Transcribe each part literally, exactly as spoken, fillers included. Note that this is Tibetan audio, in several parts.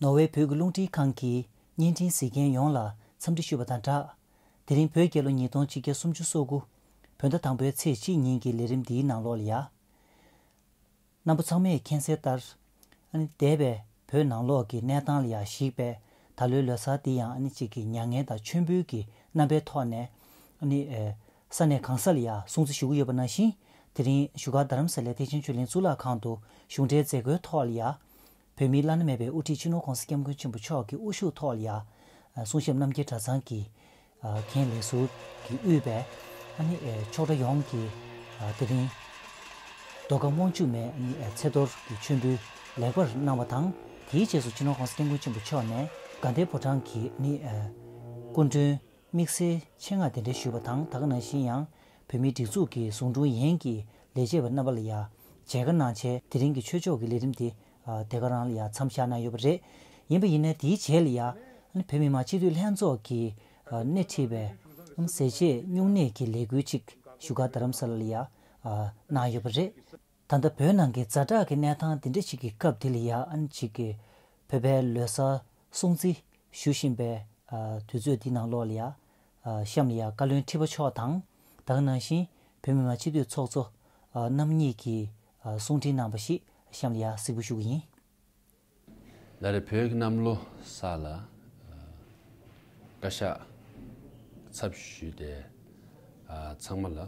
ནོར་ཝེ་བོད་ཀྱི་རླུང་འཕྲིན་ཁང་གི་བརྙན་འཕྲིན་གཟིགས་མཁན་ཡོངས་ལ་འཚམས་འདྲི་ཞུས་པ་དང་སྦྲགས། དེ་རིང་བོད་རྒྱལ་ལོ་ཉིས་སྟོང་ཆིག་བརྒྱ་སུམ་ཅུ་སོ་དགུ་བོད་ཟླ་དང་པོའི་ཚེས་གཅིག་ཉིན་གྱི་ལས་རིམ་འདིའི་ནང་ལོགས་ལ་ཡ། རྣམ་པ་ཚང་མས་མཁྱེན་གསལ་ལྟར། ཨ་ནི་འདས་པའི་བོད་ནང་ལོགས་ཀྱི་གནས་སྟངས་ལ་ཡང་གཞིགས་པའི་ད་ལོའི་ལོ་གསར་འདི་ཡང་ཨ་ནི་གཅིག་གི་མྱ་ངན་དང་མཆོད་འབུལ་གྱི་རྣམ་པའི་ཐོག་ནས་ཨ་ནི་ཨེ་ས་གནས་གང་ས་ལ་ཡང་སྲུང་བརྩི་ཞུ་གི་ཡོད་པ་ནང་བཞིན། དེ་རིང་བཞུགས་སྒར་རྡ་རམ་ས་ལའི་ཐེག་ཆེན་ཆོས་གླིང་གཙུག་ལག་ཁང་དུ་གཞུང་འབྲེལ་མཛད་སྒོའི་ཐོག་ལ་ཡང་བོད་མིའི་བླ་ན་མེད་པའི་དབུ་ཁྲིད་སྤྱི་ནོར་༸གོང་ས་༸སྐྱབས་མགོན་ཆེན་པོ་མཆོག་གི་དབུ་བཞུགས་ཐོག་ལ་ཡང་། གསུང་བཤད་རྣམ་རྒྱལ་གྲྭ་ཚང་གི་མཁན་ལས་ཟུར་གྱིས་དབུས་པའི་ཨ་ནི་ཆོག་གྲྭ་ཡོངས་ཀྱིས་དེ་རིང་རྡོ་དཀར་དབང་ཕྱུག་མའི་ཚེ་གཏོར་གྱི་མཆོད་འབུལ་ལེགས་པར་གནང་བ་དང་། དེའི་རྗེས་སུ་སྤྱི་ནོར་༸གོང་ས་༸སྐྱབས་མགོན་ཆེན་པོ་མཆོག་ནས་དགའ་ལྡན་ཕོ་བྲང་གི་སྐུ་མགྲོན་དམིགས་བསལ་ཆེད་མངགས་གདན་འདྲེན་ཞུས་པ་དང་། ད་ག་ནང་བཞིན་ཡང་བོད་མིའི་སྒྲིག་འཛུགས་ཀྱི་ཟུང་དྲུང་ཡན་གྱི་ལས་བྱེད་པ་རྣམ་པ་ལ་ཡང་མཇལ་ཁ་གནང་བྱས། དེ་རིང་གི་ཆོས་ཕྱོགས་ཀྱི་ལས་རིམ་དེ་དེ་ག་རང་ལ་ཡང་མཚམས་བཞག་གནང་ཡོད་པ་རེད། ཡིན་པ་ཡིན་ནའི་དེའི་རྗེས་ལ་ཡང་བོད་མི་མང་སྤྱི་འཐུས་ལྷན་ཚོགས་ཀྱིས་སྣེ་ཁྲིད་པའི་ཟས་བཅད་སྨྱུང་གནས་ཀྱི་ལས་འགུལ་ཅིག་བཞུགས་སྒར་རྡ་རམ་ས་ལ་ལ་ཡང་གནང་ཡོད་པ་རེད། ད་ལྟ་བོད་ནང་གི་ཛ་དྲག་གི་གནས་སྟངས་འདི་འདྲ་ཞིག་གི་སྐབས་འདི་ལ་ཡང་ཨ་ནི་ཅིག་གི་བོད་པའི་ལོ་གསར་སྲུང་བརྩི་ཞུ་བཞིན་པའི་དུས་ཚོད་འདི་ནང་ལོགས་ལ་ཡང་གཤམ་ལ་ཡང་བཀའ་བློན་ཁྲི་པ་མཆོག་དང་། ད་ག་ནང་བཞིན་བོད་མི་མང་སྤྱི་འཐུས་ཚོགས་གཙོ་རྣམ་གཉིས་ཀྱིས་གསུང་འཕྲིན་གནང་བ་ཞིག་གཤམ་ལ་ཡང་གཟིགས་འབུལ་ཞུ་གི་ཡིན། ད་རེས་བོད་ཀྱི་གནམ་ལོ་གསར་ལ་བཀའ་ཤག་ཚབ་ཞུས་ཏེ་ཚང་མ་ལ་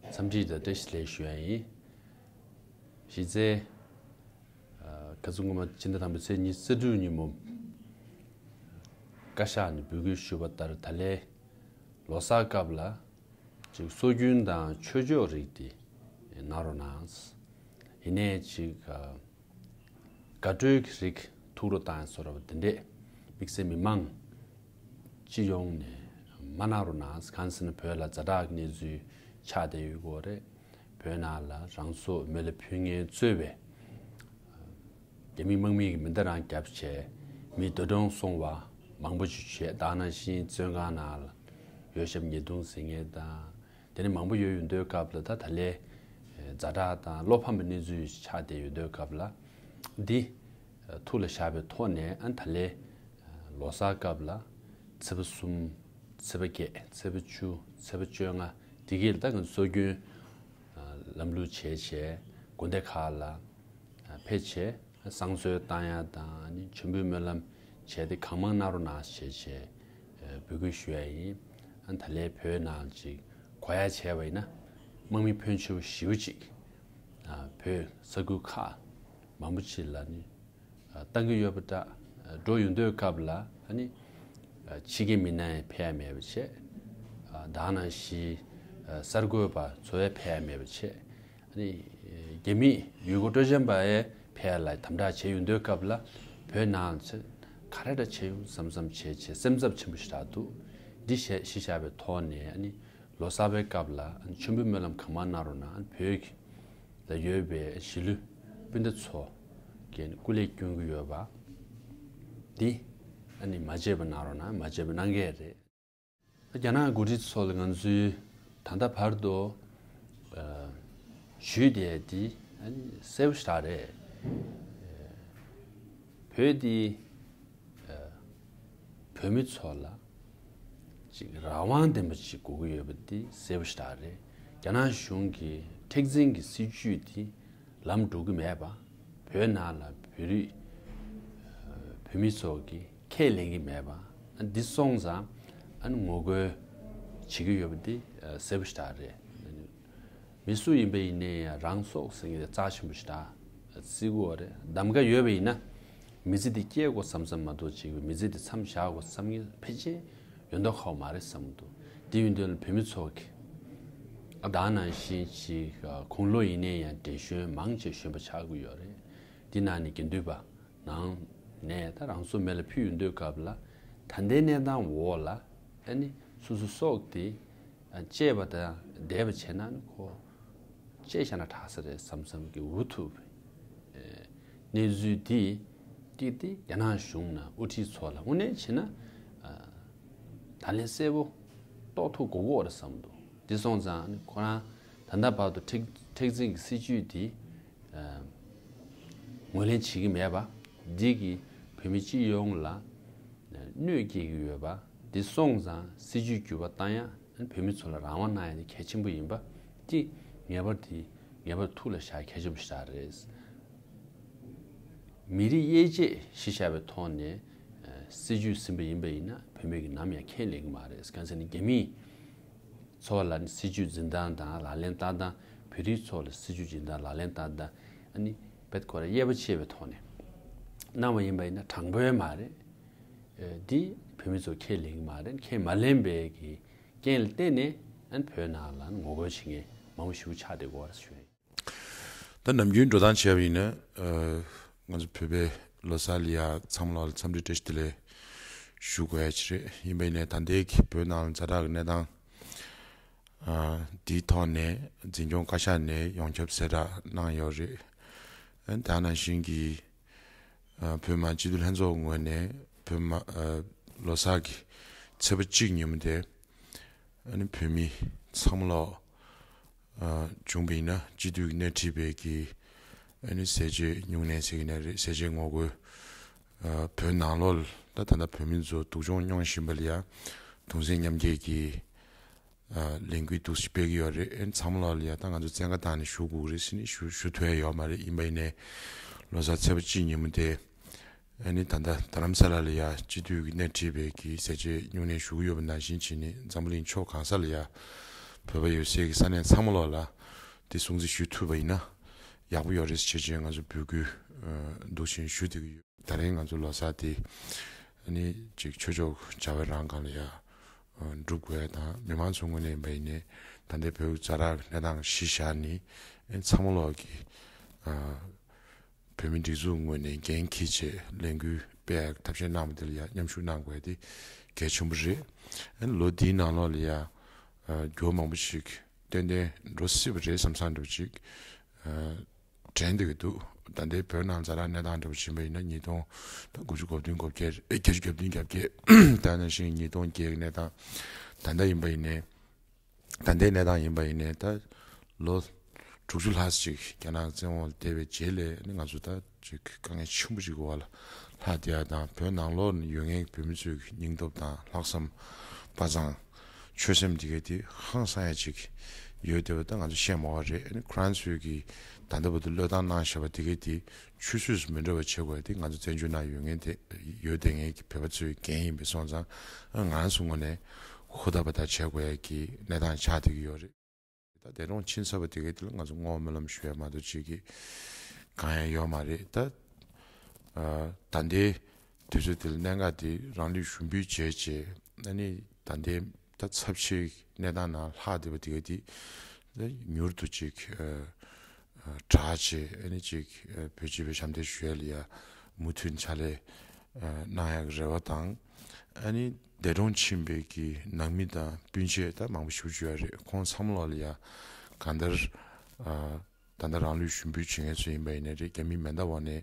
འཚམས་འདྲི་དང་བཀྲ་ཤིས་བདེ་ལེགས་ཞུ་ཡ་ཡིན། གཞི་རྩའི་ཁ་སང་སྔོན་མ་ཕྱི་ཟླ་དང་པོའི་ཚེས་ཉི་ཤུ་རྩ་དྲུག་ཉིན་མོ་བཀའ་ཤག་ནས་འབོད་སྐུལ་ཞུས་པ་ལྟར། ད་ལོའི་ལོ་གསར་སྐབས་ལ་ཅིག་སྲོལ་རྒྱུན་དང་ཆོས་ཕྱོགས་རིགས་དེ་གནང་རོགས་གནང་། ཡིན་ནའི་ཅིག་དགའ་སྤྲོའི་རིགས་ཐུགས་སྤྲོ་བཏང་ཡ་བཟོ་འདྲ་བ་དེ་འདྲས་དམིགས་བསལ་མི་མང་སྤྱི་ཡོངས་ནས་མ་གནང་རོགས་གནང་། གང་ཟེར་ན་བོད་ལ་ཛ་དྲག་གི་གནས་ཚུལ་ཆགས་བསྡད་ཡོད་སྐོར་རེད། བོད་ནང་ལ་རང་སྲོག་མེ་ལ་ཕུལ་མཁན་གཙོས་པའི་རྒྱ་མི་དམག་མི་གིས་མེ་མདའ་རང་བརྒྱབ་བྱས་མི་འདས་གྲོངས་སོང་བ་མང་པོ་ཞིག་བྱས། ད་ག་ནང་བཞིན་བཙོན་ཁང་ནང་ལ་ཡོད་ཞབས་ཉེས་རྡུང་ཟེར་མཁན་དང་། དེ་ནས་མང་པོ་ཡོད་ཡོད་འདོད་སྐབས་ལ། ད་ད་ལོའི་ཛ་དྲག་དང་བློ་ཕམ་པའི་གནས་ཚུལ་ཆགས་བསྡད་ཡོད་འདོད་སྐབས་ལ། འདི་ཐུགས་ལ་བཞག་པའི་ཐོག་ནས། ཨ་ད་ལོའི་ལོ་གསར་སྐབས་ལ་ཚེས་པ་གསུམ། ཚེས་པ་བརྒྱད། ཚེས་པ་བཅུ། ཚེས་པ་བཅོ་ལྔ། དེ་གའི་ལ་ད་ང་ཚོ་སྲོལ་རྒྱུན་ལམ་ལུགས་བྱས་བྱས་དགོན་སྡེ་ཁག་ལ་ཕེབས་བྱས་བསང་གསོལ་བཏང་ཡ་དང་། ཨ་ནི་མཆོད་འབུལ་སྨོན་ལམ་བྱས་ཏེ་གང་མང་གནང་རོགས་གནང་བྱས་བྱས་འབོད་སྐུལ་ཞུ་ཡ་ཡིན། ཨ་ད་ལོའི་བོད་ནང་ཅིག་གོ་ཡ་བྱས་པ་ཡིན་ན་དམག་མི་ཕོན་ཆེ་བོ་ཞེ་པོ་ཅིག་བོད་ས་ཁུལ་ཁག་མང་པོ་ཅིག་ལ་ནི་བཏང་གི་ཡོད་པ་འདྲ། འགྲོ་ཡོང་དུས་སྐབས་ལ་ཨ་ནི་ཕྱི་རྒྱལ་མི་སྣ་ཡང་ཕེབས་ཡ་མེད་པ་བྱས། ད་ག་ནང་བཞིན་གསར་འགོད་པ་ཚོ་ཡང་ཕེབས་ཡ་མེད་པ་བྱས། ཨ་ནི་རྒྱ་མིའི་ཡུལ་སྐོར་སྤྲོ་འཆམ་པ་ཡང་ཕེབས་ཡ་ལ་དམ་དྲག་བྱས་ཡོང་དུས་སྐབས་ལ། བོད་ནང་ཚེ་ག་རེ་འདྲ་བྱས་ཡོང་བསམ་བསམ་བྱས་བྱས་སེམས་འཚབ་ཆེན་པོ་ཞིག་རག་འདུག་འདི་བཤད་གཞི་བཞག་པའི་ཐོག་ནས། ཨ་ནི་ལོ་གསར་པའི་སྐབས་ལ་ཨ་ནི་མཆོད་འབུལ་སྨོན་ལམ་གང་མང་གནང་རོགས་གནང་། བོད་ཀྱི་ལ་ཡོད་པའི་གཞིས་ལུས་སྤུན་ཟླ་ཚོ་གིས་སྐུ་ལས་སྐྱོན་གྱི་ཡོད་པ་འདི་ཨ་ནི་མ་བརྗེད་པ་གནང་རོགས་གནང་། མ་བརྗེད་པ་གནང་གི་རེད། རྒྱ་ནག་འགོ་ཁྲིད་ཚོ་ལ་ང་ཚོས་ད་ལྟ་བར་དུ་ཨ་ཞུས་བསྡད་ཡ་འདི་ཨ་ནི་གསལ་པོ་ཞེ་དྲག་རེད། བོད་འདི་ཨ་བོད་མི་ཚོ་ལ་ཅིག་རང་དབང་ལྡན་པ་ཅིག་དགོས་ཀྱི་ཡོད་པ་འདི་གསལ་པོ་ཞེ་དྲག་རེད། རྒྱ་ནག་གཞུང་གི་མཁྲེགས་འཛིན་གྱི་སྲིད་བྱུས་འདི་ལམ་འགྲོ་གི་མེད་པ། བོད་ནང་ལ་བོད་རིགས་ཨ་བོད་མི་ཚོ་གིས་ཁས་ལེན་གྱི་མེད་པ། ཨ་འདི་སོང་ཙང་ཨ་ནི་ངོ་རྒོལ་བྱེད་ཀྱི་ཡོད་པ་འདི་ཨ་གསལ་པོ་ཞེ་དྲག་རེད། མི་སུ་ཡིན་པ་ཡིན་ནའི་ཡང་རང་སྲོག་ཟེར་མཁན་དེ་རྩ་ཆེན་པོ་ཞེ་དྲག་བརྩི་དགོས་པ་རེད། གདམ་ག་ཡོད་པ་ཡིན་ན་མི་ཚེ་འདི་སྐྱེལ་དགོས་བསམ་བསམ་མ་གཏོགས་ཅིག་མི་ཚེ་འདི་མཚམས་བཞག་དགོས་བསམ་མཁན་ཕལ་ཆེར་ཡོད་མདོག་ཁ་པོ་མ་རེད་བསམ་གྱི་འདུག་དེ་ཡིན་དུས་ལ་བོད་མི་ཚོ་གིས་ཨ་ད་ག་ནང་བཞིན་ཅིག་ཨ་དགུང་ལོ་ཡིན་ནའི་ཡང་བགྲེས་གཞོན་མང་ཆེ་གཞོན་པ་ཆགས་ཀྱི་ཡོད་རེད། འདི་ནང་ནས་དགེ་འདུན་པ་ནང་ནས་ད་རང་སྲོག་མེ་ལ་ཕུལ་ཡོང་དུས་སྐབས་ལ། ད་ལྟའི་གནས་སྟངས་འོག་ལ་ཨ་ནི་སོ་སོ་སྲོག་དེ་ཨ་བཅད་པ་དང་འདས་པ་བྱས་ན་ནི་ཁོ་བཅད་བཞག་ན་དྲག་ས་རེད་བསམ་བསམ་གྱི་འུ་ཐུག་པའི་གནས་ཚུལ་འདི་གཅིག་དེ་རྒྱ་ནག་གཞུང་ནས་དབུ་ཁྲིད་ཚོ་ལ་དངོས་གནས་བྱས་ན་ཨ་ད་ལན་གསལ་པོ་རྟོགས་ཐུབ་དགོས་ཀྱི་ཡོད་རེད་བསམ་འདུག་དེ་སོང་ཙང་ནི་ཁོ་རང་ད་ལྟ་བར་དུ་མཁྲེགས་མཁྲེགས་འཛིན་གྱི་སྲིད་བྱུས་དེ་ཨ་ངོས་ལེན་བྱེད་ཀྱི་མེད་པ། འདི་གིས་བོད་མི་སྤྱི་ཡོངས་ལ་གནོད་སྐྱེལ་གྱི་ཡོད་པ། འདི་སོང་ཙང་སྲིད་ཇུས་འགྱུར་བ་བཏང་ཡ། བོད་མི་ཚོ་ལ་རང་དབང་གནང་ཡ་དེ་གལ་ཆེན་པོ་ཡིན་པ་དེ་ངེས་པར་དེ་ངེས་པར་ཐུགས་ལ་བཞག་གལ་ཆེན་པོ་ཞིག་རེད། མི་རིགས་དབྱེ་འབྱེད་གཞི་བཞག་པའི་ཐོག་ནས་སྲིད་ཇུས་ཟིན་པ་ཡིན་པ་ཡིན་ན་བོད་མི་གིས་ནམ་ཡང་ཁས་ལེན་གྱི་མ་རེད། གང་ཟེར་ན་རྒྱ་མིས་ཚོ་བ་ལ་ནི་སྲིད་ཇུས་འཛིན་སྟངས་དང་ལག་ལེན་བསྟར་སྟངས། བོད་རིགས་ཚོ་ལ་སྲིད་ཇུས་འཛིན་སྟངས་ལག་ལེན་བསྟར་སྟངས། ཨ་ནི་བེད་ཁོ་ར་དབྱེ་བ་ཕྱེ་བའི་ཐོག་ནས་གནང་བ་ཡིན་པ་ཡིན་ན་དྲང་པོའི་མ་རེད། ཨེ་འདི་བོད་མི་ཚོ་ཁས་ལེན་གྱི་མ་རེད། ཁས་མ་ལེན་པའི་གི་རྐྱེན་ལ་བརྟེན་ནས་ཨ་ནི་བོད་ནང་ལ་ངོ་རྒོལ་བྱེད་མཁན་མང་པོ་ཞིག་ཆགས་བསྡད་ཡོད་རེད་ཞུ་ཡ་ཡིན། ད་ནམ་རྒྱུན་འགྲོ་སྟངས་བྱས་པ་ཡིན་ན། ཨ་ང་ཚོ་བོད་པའི་ལོ་གསར་ལ་ཡ་ཚང་མ་ལ་འཚམས་འདྲི་བཀྲ་ཤིས་བདེ་ལེགས་ཞུ་དགོས་ཡ་ཅིག་རེད། ཡིན་པ་ཡིན་ནའི་ད་ལྟའི་གི་བོད་ནང་ཛ་དྲག་གི་གནས་སྟངས་ཨ་འདིའི་ཐོག་ནས་འཛིན་སྐྱོང་བཀའ་ཤག་ནས་ཡོངས་ཁྱབ་གསལ་བསྒྲགས་གནང་ཡོད་རེད། ཨ་ད་ནང་བཞིན་གྱི་ཨ་བོད་མི་སྤྱི་འཐུས་ལྷན་ཚོགས་ངོས་ནས་བོད་མི་ཨ་ལོ་གསར་གྱི་ཚེས་པ་གཅིག་ཉིན་མོ་དེ་ཨ་ནི་བོད་མི་ཚང་མ་ལོག་ཨ་བྱུང་བ་ཡིན་ན་སྤྱི་འཐུས་ཀྱི་སྣེ་ཁྲིད་པའི་གི་ཨ་ནི་ཟས་བཅད་སྨྱུང་གནས་ཟེར་གྱི་ནི་རེད། ཟས་བཅད་ངོ་རྒོལ། ཨ་བོད་ནང་ལོགས་ལ་ད་ད་ལྟ་བོད་མི་ཚོ་སྡུག་སྦྱོང་མྱོང་བཞིན་པ་ལ་ཡ་གདུང་སེམས་མཉམ་སྐྱེད་ཀྱི་ཨ་ལས་འགུལ་འདུག་སེ་སྤེལ་གྱི་ཡོད་རེད། ཨ་ནི་ཚང་མ་ལོག་ལ་ཡ་ད་ང་ཚོ་བཙན་བཀའ་བཏང་ནས་བཞུགས་དགོས་ཀྱི་རེད་ཟེར་ནས་ཞུ་ཞུ་ཐུབ་ཡ་ཡོད་མ་རེད། ཡིན་པ་ཡིན་ནའི་ལོ་གསར་ཚེས་པ་གཅིག་ཉིན་མོ་དེ་ཨ་ནི་ད་ལྟ་རྡ་རམ་ས་ལ་ལ་ཡ་སྤྱི་འཐུས་ཀྱི་སྣེ་ཁྲིད་པའི་གི་ཟས་བཅད་སྨྱུང་གནས་ཞུ་གི་ཡོད་པ་ནང་བཞིན་བྱས་ནས་འཛམ་བུ་གླིང་ཕྱོགས་གང་ས་ལ་ཡ་བོད་པ་ཡོད་སའི་གི་ས་གནས་ཚང་མ་ལོག་ལ་དེ་སྲུང་བརྩི་ཞུ་ཐུབ་པ་ཡིན་ན་ཡག་པོ་ཡོད་རེད་ཟེར་བྱས་ང་ཚོ་འབོད་སྐུལ་ཨ་འདུག་བྱས་ཞུ་བསྡད་ཀྱི་ཡོད། ད་རིང་ང་ཚོ་ལོ་གསར་དེ་ཨ་ནི་ཅིག་ཆོས་ཕྱོགས་བྱ་བའི་རང་སྒང་ལ་ཡ་ཨ་འགྲུབ་དགོས་ཡ་དང་། མི་མང་ཚོའི་ངོས་ནས་ཡིན་པ་ཡིན་ནའི་ད་ལྟའི་བོད་ཛ་དྲག་གི་གནས་སྟངས་གཞི་བཞག་ནས་ཨ་ནི་ཚང་མ་ལོག་གི་ཨ་བོད་མི་སྒྲིག་འཛུགས་ངོས་ནས་འགན་འཁྱེར་བྱས་ལས་འགུལ་སྤེལ་ཡག་ཐབས་ཤེས་གནང་བ་དེ་ལ་ཡ་མཉམ་ཞུགས་གནང་དགོས་ཡ་དེ་གལ་ཆེན་པོ་རེད། ཨ་ནི་ལོ་འདིའི་ནང་ལོགས་ལ་ཡ་ཨ་འགྱུར་བ་མང་པོ་ཞིག་ཏན་ཏན་འགྲོ་སྲིད་པ་རེད་བསམ་བསམ་འདྲ་པོ་ཅིག་ཨ་དྲན་བསྡད་ཀྱི་འདུག་ད་ལྟའི་བོད་ནང་ཛ་དྲག་གནས་སྟངས་འདྲ་པོ་ཕྱིན་པ་ཡིན་ན་ཉིས་སྟོང་དགུ་བཅུ་གོ་བདུན་གོ་བརྒྱད་བརྒྱད་ཅུ་གྱ་བདུན་གྱ་བརྒྱད། ད་ནང་བཞིན་ཉིས་སྟོང་བརྒྱད་ཀྱི་གནས་སྟངས་ད་ལྟ་ཡིན་པ་ཡིན་ནའི། ད་ལྟའི་གནས་སྟངས་ཡིན་པ་ཡིན་ནའི་ད་ལོ་དྲུག་ཅུ་ལྷག་ཅིག་རྒྱ་ནག་བཙན་འོག་ལ་བསྡད་པའི་རྗེས་ལ་ནི་ང་ཚོ་ད་ཅིག་དཀའ་ངལ་ཆེན་པོ་ཅིག་གི་འོག་ལ་ལྷག་བསྡད་ཡ་དང་། བོད་ནང་ལོགས་ནས་ཡོད་མཁན་གྱི་བོད་མི་ཚོའི་སྙིང་སྟོབས་དང་ལྷག་བསམ་དཔའ་མཛངས་ཆོད་སེམས་དེ་གའི་དེ་ཧང་སང་ཡ་ཅིག་ཡོད་བསྡད་པ་ད་ང་ཚོ་ཤེས་མོ་བ་རེད། ཨ་ནི་ཁོ་རང་ཚོས་ཀྱི་ད་ལྟ་བར་དུ་བློས་བཏང་གནང་བཞག་པ་དེ་གའི་དེ་ཆུད་ཟོས་སུ་མི་འགྲོ་བ་བྱེད་དགོས་ཡ་དེ་ང་ཚོ་བཙན་བྱོལ་ནང་ཡོད་མཁན་དེ་ཡོད་བསྡད་མཁན་གྱི་བོད་པ་ཚོའི་འགན་ཡིན་པས་སོང་ཙང་། ཨ་ང་རང་ཚོ་ངོས་ནས་ཧུར་ཐག་པ་ད་བྱེད་དགོས་ཡ་གི་གནས་སྟངས་ཆགས་བསྡད་ཀྱི་ཡོད་རེད། ད་འདས་གྲོངས་ཕྱིན་ཚར་བ་དེ་གའི་དེ་ལ་ང་ཚོ་བསྔོ་བ་སྨོན་ལམ་ཞུ་ཡ་མ་གཏོགས་ཅིག་གི་གང་ཡང་ཡོད་མ་རེད། ད་ཨ་ད་ལྟའི་དུས་ཚོད་དེ་ལ་གནད་འགག་དེ་རང་ལུས་ཞུགས་འབུལ་བྱས་རྗེས་ཨ་ནི་ད་ལྟའི་ད་ཚབས་ཆེའི་གནས་སྟངས་ནང་ལྷག་བསྡད་པ་དེ་གའི་དེ་ད་མྱུར་དུ་ཅིག་ཨ་ཨ་དྲག་བྱས་ཨ་ནི་ཅིག་ཨ་བོད་སྤྱི་པའི་ཞབས་འདེགས་ཞུ་ཡ་ལ་ཡ་མུ་མཐུད་ཕྱག་ལས་ཨ་གནང་ཡག་གི་རེ་བ་དང་། ཨ་ནི་འདས་གྲོངས་ཕྱིན་པའི་གི་ནང་མི་དང་སྤུན་མཆེད་ད་མང་པོ་ཞེ་པོ་ཅིག་ཡོད་རེད། ཁོང་ཚང་མ་ལོག་ལ་ཡ་གང་ལྟར་ཨ་ད་ལྟ་རང་ལུས་ཞུགས་འབུལ་བྱེད་མཁན་ཚོ་ཡིན་པ་ཡིན་ནའི་རེད། རྒྱ་མིའི་མེ་མདའ་འོག་ནས་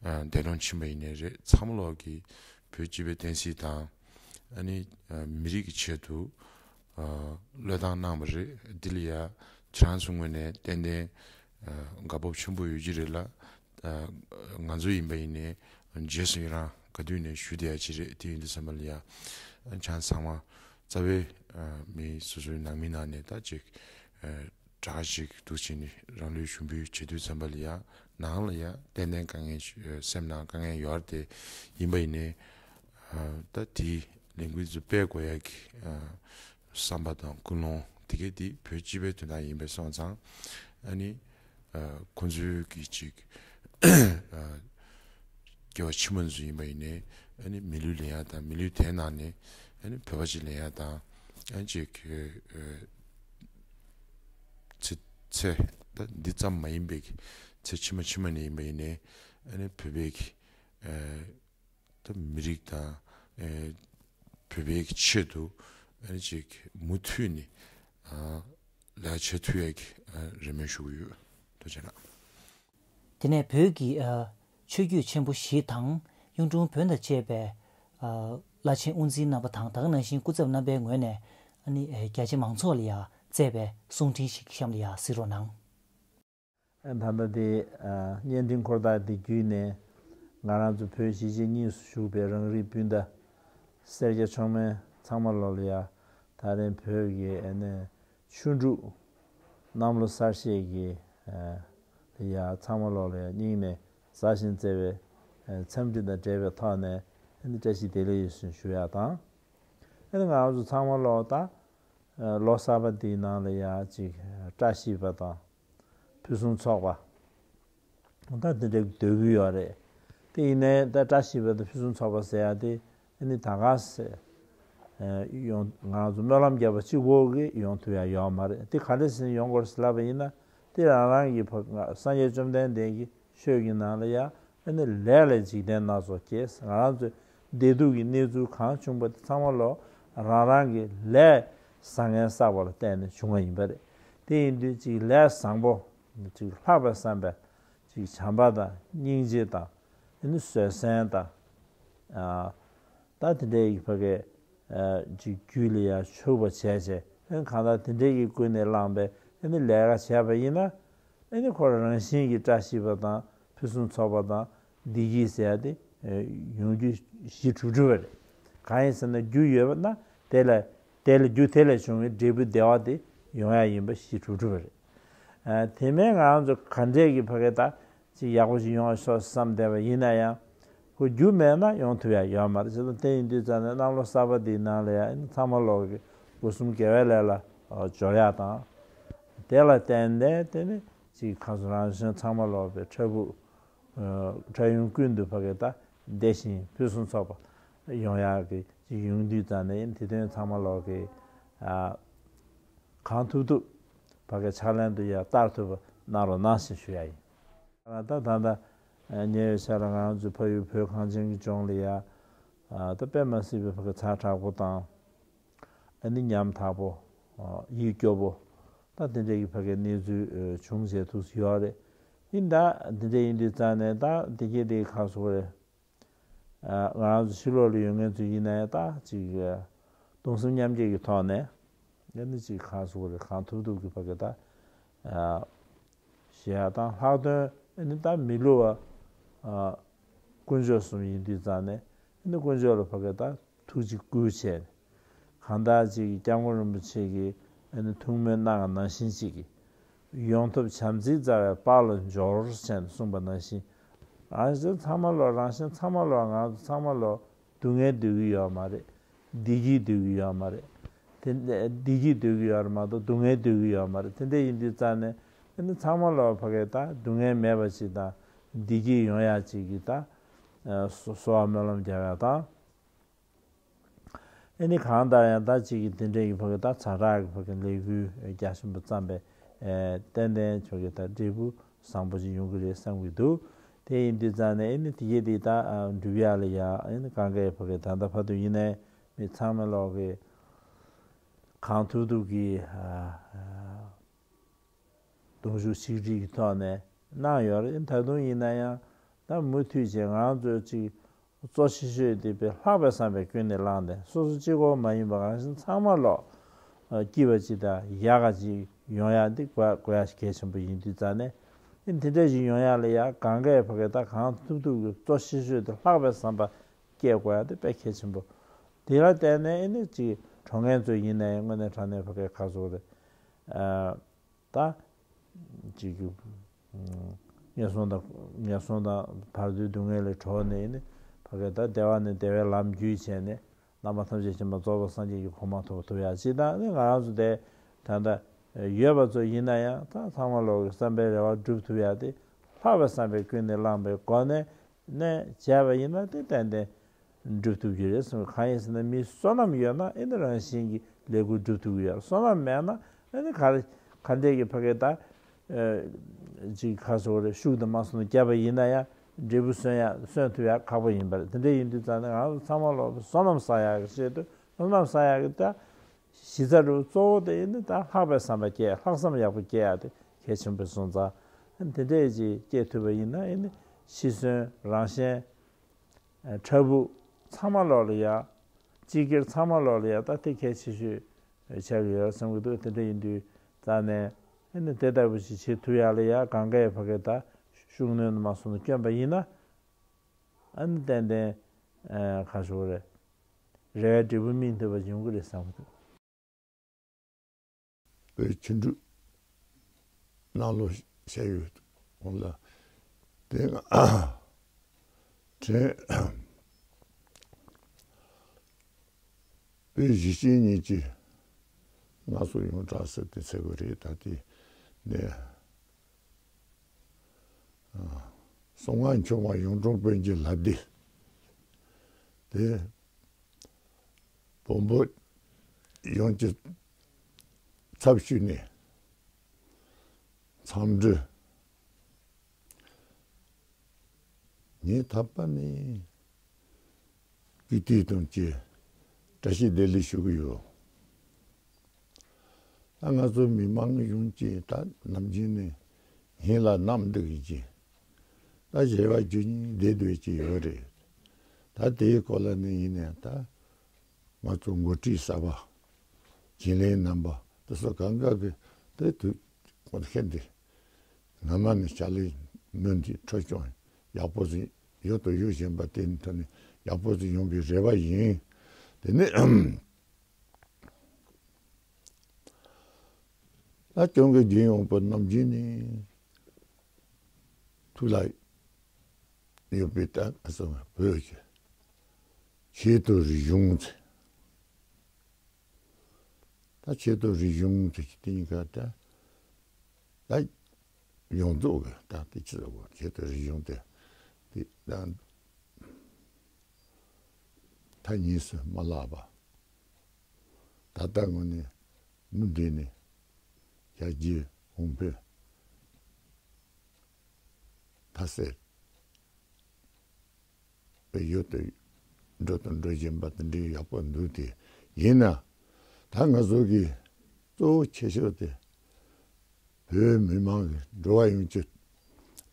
ཨ་འདས་གྲོངས་ཕྱིན་པ་ཡིན་ནའི་རེད། ཚང་མ་ལོག་གི་བོད་སྤྱི་པའི་བསྟན་སྲིད་དང་ཨ་ནི་ཨ་མི་རིགས་ཀྱི་ཆེད་དུ་ཨ་བློས་བཏང་གནང་བ་རེད། འདི་ལ་ཡ་ཁྱེད་རང་ཚོ་ངོས་ནས་ཏན་ཏན་ཨ་དགའ་སྤོབས་ཆེན་པོ་ཡོད་ཀྱི་རེད་ལ། ཨ་ང་ཚོ་ཡིན་པ་ཡིན་ནའི་རྗེས་སུ་ཡི་རང་ག་དུས་ནས་ཞུ་བསྡད་ཡ་ཅིག་རེད། དེ་ཡིན་དུས་ཙམ་པ་ལ་ཡ་ཨ་ཁྱེད་རང་ཚང་མ་རྩ་བའི་ཨ་མི་སོ་སོའི་ནང་མི་ནང་ནས་ད་ཅིག་ཨ་དྲག་ཅིག་འདུག་བྱས་ནས་རང་ལུས་ཞུགས་འབུལ་བྱེད་དུས་ཙམ་པ་ལ་ཡ་ནང་ལ་ཡ་ཏན་ཏན་དཀའ་ངལ་ཞིག་སེམས་ནང་དཀའ་ངལ་ཡོད་རེད་དེ། ཡིན་པ་ཡིན་ནའི་ཨ་ད་དེའི་ལས་འགུལ་ཚོ་སྤེལ་དགོས་ཡ་གི་ཨ་བསམ་པ་དང་ཀུན་སློང་དེ་གས་དེ་བོད་སྤྱི་པའི་དོན་དག་ཡིན་པས་སོང་ཙང་། ཨ་ནི་ཨ་ཁོང་ཚོའི་གི་ཅིག་ཨ་སྐྱེ་བ་ཕྱི་མ་ཚོ་ཡིན་པ་ཡིན་ནའི་ཨ་ནི་མི་ལུས་ལེན་ཡ་དང་། མི་ལུས་དེའི་ནང་ནས་ཨ་ནི་བོད་པ་ཅིག་ལེན་ཡ་དང་། ཨ་ནི་ཅིག་ཨ་ཚེ་ཚེ་ད་འདི་ཙམ་མ་ཡིན་པའི་གི་ཚེ་ཕྱི་མ་ཕྱི་མ་ནས་ཡིན་པ་ཡིན་ནའི་ཨ་ནི་བོད་པའི་གི་ཨ་ད་མི་རིགས་དང་ཨ་བོད་པའི་གི་ཆེད་དུ་ཨ་ནི་ཅིག་མུ་མཐུད་ནས་ཨ་ལས་ཀ་བྱེད་ཐུབ་ཡ་གི་ཨ་རེ་སྨོན་ཞུ་གི་ཡོད། ཐུགས་རྗེ་གནང་། དེ་ནས་བོད་ཀྱི་ཨ་ཆོས་བརྒྱུད་ཆེན་པོ་བཞི་དང་གཡུང་དྲུང་བོན་དང་བཅས་པའི་ཨ་བླ་ཆེན་དབུ་འཛིན་རྣམ་པ་དང་། ད་ག་ནང་བཞིན་སྐུ་ཚབ་རྣམ་པའི་ངོས་ནས་ཨ་ནི་ཨ་རྒྱ་ཆེ་མང་ཚོགས་ལ་ཡ་བསྩལ་བའི་གསུང་འཕྲིན་ཞིག་གཤམ་ལ་ཡ་གཟིགས་རོགས་གནང་། ད་ལྟ་དེ་ཨ་བརྙན་འཕྲིན་འཁོར་ཐག་དེ་བརྒྱུད་ནས་ ང་རང་ཚོ་བོད་གཞིས་བྱེས་གཉིས་སུ་བཞུགས་པའི་རང་རིགས་སྤུན་ཟླ་སེར་སྐྱ་མཆོག་དམན་ཚང་མ་ལོག་ལ་ཡ། ད་རིང་བོད་ཀྱི་ཨ་ནི་ཆུ་འབྲུག་གནམ་ལོ་གསར་བཞད་ཀྱི་ཨ་ལ་ཡ་ཚང་མ་ལོག་ལ་ཡ་སྙིང་ནས་མཛའ་ཞིང་བརྩེ་བའི་ཨ་འཚམས་འདྲི་དང་འབྲེལ་བའི་ཐོག་ནས་ཨ་ནི་བཀྲ་ཤིས་བདེ་ལེགས་ཡོད་ཟེར་ཞུ་ཡ་དང་། ཨ་ནི་ང་རང་ཚོ་ཚང་མ་ལོག་ད་ཨ་ལོ་གསར་པ་འདིའི་ནང་ལ་ཡ་ཅིག་བཀྲ་ཤིས་པ་དང་། ཕུན་སུམ་ཚོགས་པ། ད་དེ་འདྲའི་འདོད་ཀྱི་ཡོད་རེད། དེ་ཡིན་ནའི་ད་བཀྲ་ཤིས་པ་དང་ཕུན་སུམ་ཚོགས་པ་ཟེར་ཡ་དེ་ཨ་ནི་ད་ག་སེ་ཡོང་ང་ཚོ་སྨོན་ལམ་བརྒྱབ་པ་གཅིག་པོ་གིས་ཡོང་ཐུབ་ཡ་ཡོད་མ་རེད། དེ་ག་འདྲ་ཟེར་ཡོང་དགོས་ཟེར་ལབ་པ་ཡིན་ན། དེ་རང་རང་གི་ཕ་སངས་རྒྱས་བཅོམ་ལྡན་འདས་ཀྱི་ཆོས་ཀྱི་ནང་ལ་ཡ་ཨ་ནི་ལས་ལས་འཇིག་རྟེན་སྣ་ཚོགས་སྐྱེས། ང་རང་ཚོའི་བདེ་སྡུག་གི་གནས་ཚུལ་གང་བྱུང་པ་དེ་ཚང་མ་ལོ་རང་རང་གི་ལས་བཟང་ངན་བསགས་པ་ལ་བརྟེན་ནས་བྱུང་བ་ཡིན་པ་རེད། དེ་ཡིན་དུས་ཅིག་ལས་བཟང་པོ་ཅིག་ལྷག་པའི་བསམ་པས་ཅིག་བྱམས་པ་དང་སྙིང་རྗེ་དང་ཨ་ནི་བཟོད་བསྲན་དང་ཨ་ད་དེ་འདྲའི་ཕ་གི་ཨ་ཅིག་རྒྱུད་ལ་ཡང་ཆུག་པ་བྱས་བྱས་ཨ་ནི་གང་ལྟར་དེ་འདྲའི་གི་ཀུན་ནས་བསླངས་པའི་ཨ་ནི་ལས་ཀ་བྱས་པ་ཡིན་ན། ཨ་ནི་ཁོ་རང་རང་བཞིན་གྱིས་བཀྲ་ཤིས་པ་དང་ཕུན་སུམ་ཚོགས་པ་དང་བདེ་སྐྱིད་ཟེར་ཡ་དེ་ཡོང་རྒྱུ་གཞི་གྲུབ་གྲུབ་པ་རེད། གང་ཡིན་ཟེར་ན་རྒྱུ་ཡོད་པ་ན་དེ་ལ་དེ་ལ་རྒྱུ་དེ་ལས་བྱུང་བའི་འབྲས་བུ་བདེ་བ་དེ་ཡོང་ཡ་ཡིན་པ་གཞི་གྲུབ་གྲུབ་པ་རེད། ཨ་དེ་མིན་ང་རང་ཚོ་ག་འདྲས་ཀྱི་ཕ་གི་ད་ཅིག་ཡག་པོ་ཞིག་ཡོང་བ་ཤོག་བསམ་བསྡད་པ་ཡིན་ན་ཡང་། ཁོ་རྒྱུ་མེད་ན་ཡོང་ཐུབ་ཡ་ཡོད་མ་རེད། བྱས་ཙང་དེ་ཡིན་དུས་ཙང་ནས་གནམ་ལོ་གསར་པ་འདིའི་ནང་ལ་ཡ་ཚང་མ་ལོག་གི་སྒོ་གསུམ་དགེ་བའི་ལས་ལ་སྦྱོར་ཡ་དང་། དེ་ལ་བརྟེན་ནས་དེ་ནི་ཅིག་ཁ་སོ་རང་བཞིན་ཚང་མ་ལོག་པའི་འཕྲལ་ཕུགས་འཕྲལ་ཡུན་ཀུན་ཏུ་ཕ་གི་ད་བདེ་ཞིང་ཕུན་སུམ་ཚོགས་པ་ཡོང་ཡ་གི་ཅིག་ཡོང་དུས་ཙང་ནས་དེ་དོན་ཚང་མ་ལོག་གི་གང་ཐུབ་ཐུབ་ཕ་གི་ཕྱག་ལེན་དུ་ཡ་བསྟར་ཐུབ་པ་གནང་རོགས་གནང་ཞེས་ཞུ་ཡ་ཡིན། ད་ད་ད་ཉེ་བའི་ཆར་ང་ཚོའི་ཕ་ཡུལ་བོད་གངས་ཅན་གྱི་ལྗོངས་ལ་ཡ་ད་དཔེ་མ་སྲིད་པའི་ཕ་གི་ཚ་དྲག་པོ་དང་ཨ་ནི་ཉམ་ཐག་པོ་ཡིད་སྐྱོ་པོ་ད་དེ་འདྲའི་གི་ཕ་གི་གནས་ཚུལ་བྱུང་བྱས་ཐུགས་སུ་ཡོད་རེད། ཡིན་ད་དེ་འདྲ་ཡིན་དུས་ཙང་ནས་ད་དེ་གས་དེ་ག་སོ་རེད། ང་རང་ཚོ་ཕྱི་ལོགས་ལ་ཡོད་མཁན་ཚོ་ཡིན་ན་ཡང་ད་ཅིག་གདུང་སེམས་མཉམ་སྐྱེད་ཀྱི་ཐོག་ནས་ཨ་ནི་ཅིག་གང་ཟེར་དགོས་རེད། གང་ཐུབ་ཐུབ་ཀྱི་ཕ་གི་ད་ཞེས་ཡ་དང་ལྷག་དོན་ཨ་ནི་ད་མི་བསླུ་བ་དཀོན་མཆོག་གསུམ་ཡིན་དུས་ཙང་ནས་ཨ་ནི་དཀོན་མཆོག་ལ་ཕ་གི་ད་ཐུགས་རྗེ་བསྐུལ་བྱས་ནས། གང་ལྟར་ཅིག་སྐྱབས་མགོན་རིན་པོ་ཆེ་གིས་ཨ་ནི་ཐུགས་སྨོན་གནང་བ་ནང་བཞིན་ཅིག་གིས་ཡོང་ཐབས་བྱམས་བརྩེའི་རྩ་བའི་དཔལ་ལ་འབྱོར་ཞེས་གསུངས་པ་ནང་བཞིན། རང་བཞིན་ཚང་མ་ལོག་རང་བཞིན་ཚང་མ་ལོག་ང་ཚོ་ཚང་མ་ལོག་སྡུག་བསྔལ་འདོད་ཀྱི་ཡོད་མ་རེད། བདེ་སྐྱིད་འདོད་ཀྱི་ཡོད་མ་རེད། དེ་བདེ་སྐྱིད་འདོད་ཀྱི་ཡོད་རེད་མ་གཏོགས་སྡུག་བསྔལ་འདོད་ཀྱི་ཡོད་མ་རེད། དེ་འདྲ་ཡིན་དུས་ཙང་ནས་ཨ་ནི་ཚང་མ་ལོག་ཕ་གི་ད་སྡུག་བསྔལ་མེད་པ་ཅིག་དང་བདེ་སྐྱིད་ཡོང་ཡ་ཅིག་གི་ད་གསོལ་བ་སྨོན་ལམ་རྒྱག་ཡ་དང་། ཨ་ནི་གང་ལྟར་ཡང་ད་ཅིག་གི་དེ་འདྲའི་གི་ཕ་གི་ད་ཛ་དྲག་གི་ཕ་གི་ལས་འགུལ་རྒྱ་ཆེན་པོ་བརྩམས་པའི་ཏན་ཏན་ཕ་གི་ད་འབྲས་བུ་བཟང་པོ་ཅིག་ཡོང་གི་རེད་བསམ་གི་འདུག་དེ་ཡིན་དུས་ཙང་ནས་ཨ་ནི་དེ་གས་དེ་ད་འགྲུབ་ཡ་ལ་ཡ་ཨ་ནི་གང་གའི་ཕ་གི་ད་ལྟ་བར་དུ་ཡིན་ནའི་མི་ཚང་མ་ལོག་གི་གང་ཐུབ་ཐུབ་ཀྱི་གདུང་ཤུགས་ཆིག་སྒྲིལ་གྱི་ཐོག་ནས་གནང་ཡོད་རེད། ད་དུང་ཡིན་ན་ཡང་ད་མུ་མཐུད་བྱས་ང་ཚོ་ཅིག་གཙོ་ཆེ་ཤོས་དེ་དཔེ་ལྷག་པའི་བསམ་པས་ཀུན་ནས་བསླངས་ཏེ་སོ་སོ་གཅིག་པོ་མ་ཡིན་པ་གང་ཞིག་ཚང་མ་ལོག་སྐྱིད་པ་ཅིག་དང་ཡག་ག་ཅིག་ཡོང་ཡ་འདི་དགོས་དགོས་ཡ་གལ་ཆེན་པོ་ཡིན་དུས་ཙང་ནས་ཨ་ནི་དེ་འདྲ་ཞིག་ཡོང་ཡ་ལ་ཡ་གང་གའི་ཕ་གི་ད་གང་ཐུབ་ཐུབ་ཀྱི་གཙོ་ཆེ་ཤོས་དེ་ལྷག་པའི་བསམ་པ་སྐྱེ་དགོས་ཡ་དེ་དཔེ་གལ་ཆེན་པོ། དེ་ལ་བརྟེན་ནས་ཨ་ནི་ཅིག་གྲོངས་མཁན་ཚོ་ཡིན་ནའི་དངོས་གནས་དྲང་གནས་ཕ་གི་ཁ་སོ་རེད། ད་ཅིག་གི་ངན་སོང་དང་ངན་སོང་དང་བར་དོའི་སྡུག་བསྔལ་ལས་གྲོལ་ནས་ནི་ཕ་གི་ད་བདེ་བ་ནས་བདེ་བའི་ལམ་བརྒྱུད་བྱས་ནས་རྣམ་པ་ཐམས་ཅད་མཁྱེན་པ་རྫོགས་པའི་སངས་རྒྱས་ཀྱི་གོ་འཕང་ཐོབ་ཐུབ་ཡ་ཅིག་དང་ནི་ང་རང་ཚོ་དེ་ད་ལྟ་ཡོད་པ་ཚོ་ཡིན་ན་ཡང་ད་ཚང་མ་ལོག་གི་བསམ་པའི་རེ་བ་འགྲུབ་ཐུབ་ཡ་དེ་ལྷག་པའི་བསམ་པས་ཀུན་ནས་བསླངས་པའི་སྒོ་ནས་ནས་བྱས་པ་ཡིན་ན་དེ་ཏན་ཏན་འགྲུབ་ཐུབ་ཀྱི་རེད་གསུངས། གང་ཡིན་ཟེར་ན་མིའི་བསོད་ནམས་ཡོད་ན་ཨེ་ནི་རང་བཞིན་གྱིས་ལས་འགུལ་འགྲུབ་ཐུབ་ཀྱི་ཡོད། བསོད་ནམས་མེད་ན་ཨེ་ནི་ག་རེ་ག་འདྲས་ཀྱི་ཕ་གི་ད་ཅིག་ཁ་སོ་རེ་ཤུགས་དང་མ་སོང་ན་བརྒྱབ་པ་ཡིན་ན་ཡང་འབྲས་བུ་སོན་ཡ་སོན་ཐུབ་ཡ་ཁག་པོ་ཡིན་པ་རེད། དེ་འདྲས་ཡིན་དུས་ཙང་ནས་ང་ཚོ་ཚང་མ་ལོག་བསོད་ནམས་བསགས་ཡག་གི་ཆེད་དུ་བསོད་ནམས་བསགས་ཡག་གི་ད་གཞི་རྩ་རུ་གཙོ་བོ་དེ་ཨེ་ནི་ད་ལྷག་པའི་བསམ་པ་སྐྱེ་ལྷག་བསམ་ཡག་པོ་སྐྱེ་ཡ་དེ་གལ་ཆེན་པོ་སོང་ཙང་དེ་འདྲས་ཅིག་སྐྱེ་ཐུབ་པ་ཡིན་ན་ཨེ་ནི་ཤི་གསོན་རང་གཞན། ཕྲུ་གུ་ཚང་མ་ལོག་ལ་ཡ། སྤྱི་སྒེར་ཚང་མ་ལོག་ལ་ཡ་ད་དེ་གལ་ཆེ་ཤོས་ཆགས་ཀྱི་ཡོད་བསམ་གྱི་འདུག་དེ་འདྲ་ཡིན་དུས་རྩ་ནས་ཨ་ནི་དེ་ལྟ་བུ་ཞིག་བྱེད་ཐུབ་ཡག་ལ་ཡ་གང་གའི་ཕ་གི་ད་ཤུགས་སྣོན་མ་སོང་ན་བསྐྱོན་པ་ཡིན་ན། ཨ་ནི་ཏན་ཏན་ཨ་ག་ཞོག་རེད། རེ་བའི་འབྲས་བུ་སྨིན་ཐུབ་པ་ཡོང་གི་རེད་བསམ་གི་འདུག་བོད་ཆུ་འབྲུག་ནང་ལོ་ཤ་ཡོད་ཁོང་ལ་དེ་ང་དྲན། བོད་གཞིས་བྱེས་གཉིས་ཀྱི་ང་ཚོ་ཡོངས་གྲགས་ཟེར་ཏེ་ཟེར་དགོས་རེད། ད་དེ་ནས་གསང་སྔགས་མཆོག་མ་གཡུང་དྲུང་བོན་གྱི་ལྷ་སྡེ་དེ་བོན་པོ་ཡོངས་ཀྱི་ཚབ་ཞུས་ནས་འཚམས་འདྲི། ངས་ད་བར་ནས་ཀིརྟི་དང་བཅས་བཀྲ་ཤིས་བདེ་ལེགས་ཞུ་གི་ཡོད། ད་ང་ཚོ་མི་མང་ཡོངས་ཀྱིས་ད་ནམ་རྒྱུན་ནས་ངེད་ལ་བསྣམས་འདུག་ཡིན་གྱི། ད་བྱེ་བ་བཅུ་གཉིས་བསྡད་སྡོད་ཀྱི་ཡོད་རེད། ད་དེའི་སྐོར་ལ་ནི་ཡིན་ནའང་ད་ང་ཚོ་འགོ་ཁྲིད་གསར་པ། བྱིན་ལེན་རྣམ་པ་དེ་ཚོ་གང་ག་གི་དེ་དུས་ཁོང་ཁྱེད་འདི་སྔ་མ་ནས་ཕྱག་ལས་སྨོན་འདི་འཕྲོ་སྐྱོང་ཡག་པོ་ཞིག་ཡོད་དོ་ཡོད་བཞིན་པ་དེ་ནི་ཐོག་ནས་ཡག་པོ་ཞིག་ཡོང་བའི་རེ་བ་ཡིན། དེ་ནི་ད་སྐྱོང་གི་རྒྱུན་ཡོང་པོ་ནམ་རྒྱུན་ནི་ཐུགས་ལ་ཡོད་པའི་ད་ང་ཚོ་བོད་ཀྱི་ཆེས་མཐོའི་རིག་གཞུང་ཚེ། ད་ཆེས་མཐོའི་རིག་གཞུང་དེ་དེ་གཉིས་ཀ་ད་ད་ཡོངས་རྫོགས་ཀྱི་ད་དེ་ཆེས་མཐོའི་ཆེས་མཐོའི་རིག་གཞུང་དེ་དེ་ད་མཐའ་གཉིས་སུ་མ་བརླག་པ། ད་ལྟ་ངོས་ནས་མུ་མཐུད་ནས་རྒྱལ་གཅེས་གོང་འཕེལ་མཐའ་གསལ། བའི་ཡུལ་དུ་འགྲོ་དང་འགྲོ་བཞིན་པ་དེ་འདྲའི་ཡག་པོ་འདུག་དེ་ཡིན་ན། ད་ང་ཚོ་གི་གཙོ་བོ་ཆེ་ཤོས་དེ་བོད་མི་མང་གི་འགྲོ་བ་ཡོངས་ཀྱི་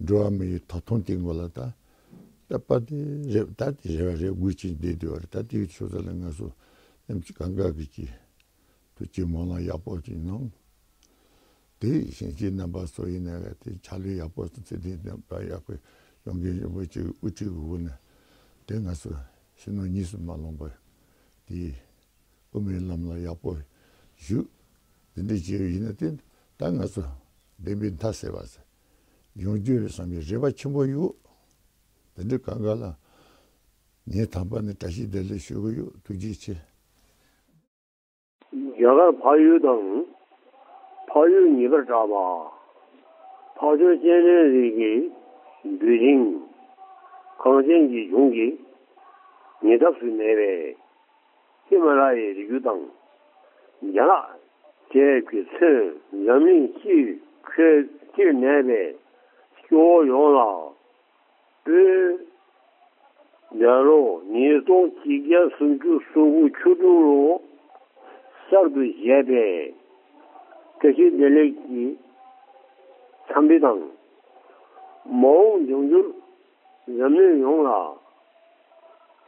འགྲོ་བ་མི་ཡི་ཐོབ་ཐང་དེ་ངོ་ལ་ད་ད་པ་དེ་རེ་ད་དེ་རེ་བ་རེ་དགོས་ཀྱི་བསྡད་དུས་བར་ད་དེའི་ཆོས་ས་ལ་ང་ཚོ་སེམས་ཀྱི་གང་ག་གི་ཀྱི་ཐུགས་ཀྱི་སྨོན་ལམ་ཡག་པོ་ཅིག་གནང་། དེ་བཞིན་གྱི་རྣམ་པ་ཚོ་ཡིན་ན་དེ་ཕྱག་ལས་ཡག་པོ་ཚེ་འདིའི་རྣམ་པ་ཡག་པོ་ཡོང་མཁན་ཡོང་བའི་ཅིག་དབུ་ཁྲིད་དགོས་ན་དེ་ང་ཚོ་ཕྱི་ནང་གཉིས་སུ་མ་ལངས་པར་དེ་དབུ་མའི་ལམ་ལ་ཡག་པོ་བཞུགས། དེ་འདྲ་བྱས་ཡིན་ན་དེ་ད་ང་ཚོ་བདེན་པའི་མཐའ་གསལ་བ་ཟེར་ཡོང་རྒྱུ་རེད་བསམ་པའི་རེ་བ་ཆེན་པོ་ཡོད། དེ་འདྲ་གང་ག་ལ་ངས་དམ་པ་ནས་བཀྲ་ཤིས་བདེ་ལེགས་ཞུ་གི་ཡོད། ཐུགས་རྗེ་ཆེ། རྒྱ་གར་འཕགས་ཡུལ་དང་། འཕགས་ཡུལ་ཉེ་བར་གྲགས་པ། འཕགས་མཆོག་སྤྱན་རས་གཟིགས་ཀྱི་གདུལ་ཞིང་གངས་ཅན་གྱི་ལྗོངས་ཀྱི་ཉེ་འདབས་སུ་གནས་པའི་ཧི་མ་ལ་ཡའི་རི་རྒྱུད་དང་། རྒྱ་ནག་བཅས་ཀྱིས་མཚོན་འཛམ་གླིང་སྤྱིའི་ཁྱོན་སྤྱིར་གནས་པའི་སྐྱེ་བོ་ཡོངས་ལ། པོད། འདས་ལོ་ཉིས་སྟོང་ཆིག་བརྒྱ་སུམ་ཅུ་སོ་དགུ་ཆུ་འབྲུག་ལོ་གསར་དུ་བཞད་པའི་བཀྲ་ཤིས་བདེ་ལེགས་ཀྱི་འཚམས་འདྲི་དང་། མ་འོངས་འབྱུང་འགྱུར་འཛམ་གླིང་ཡོངས་ལ་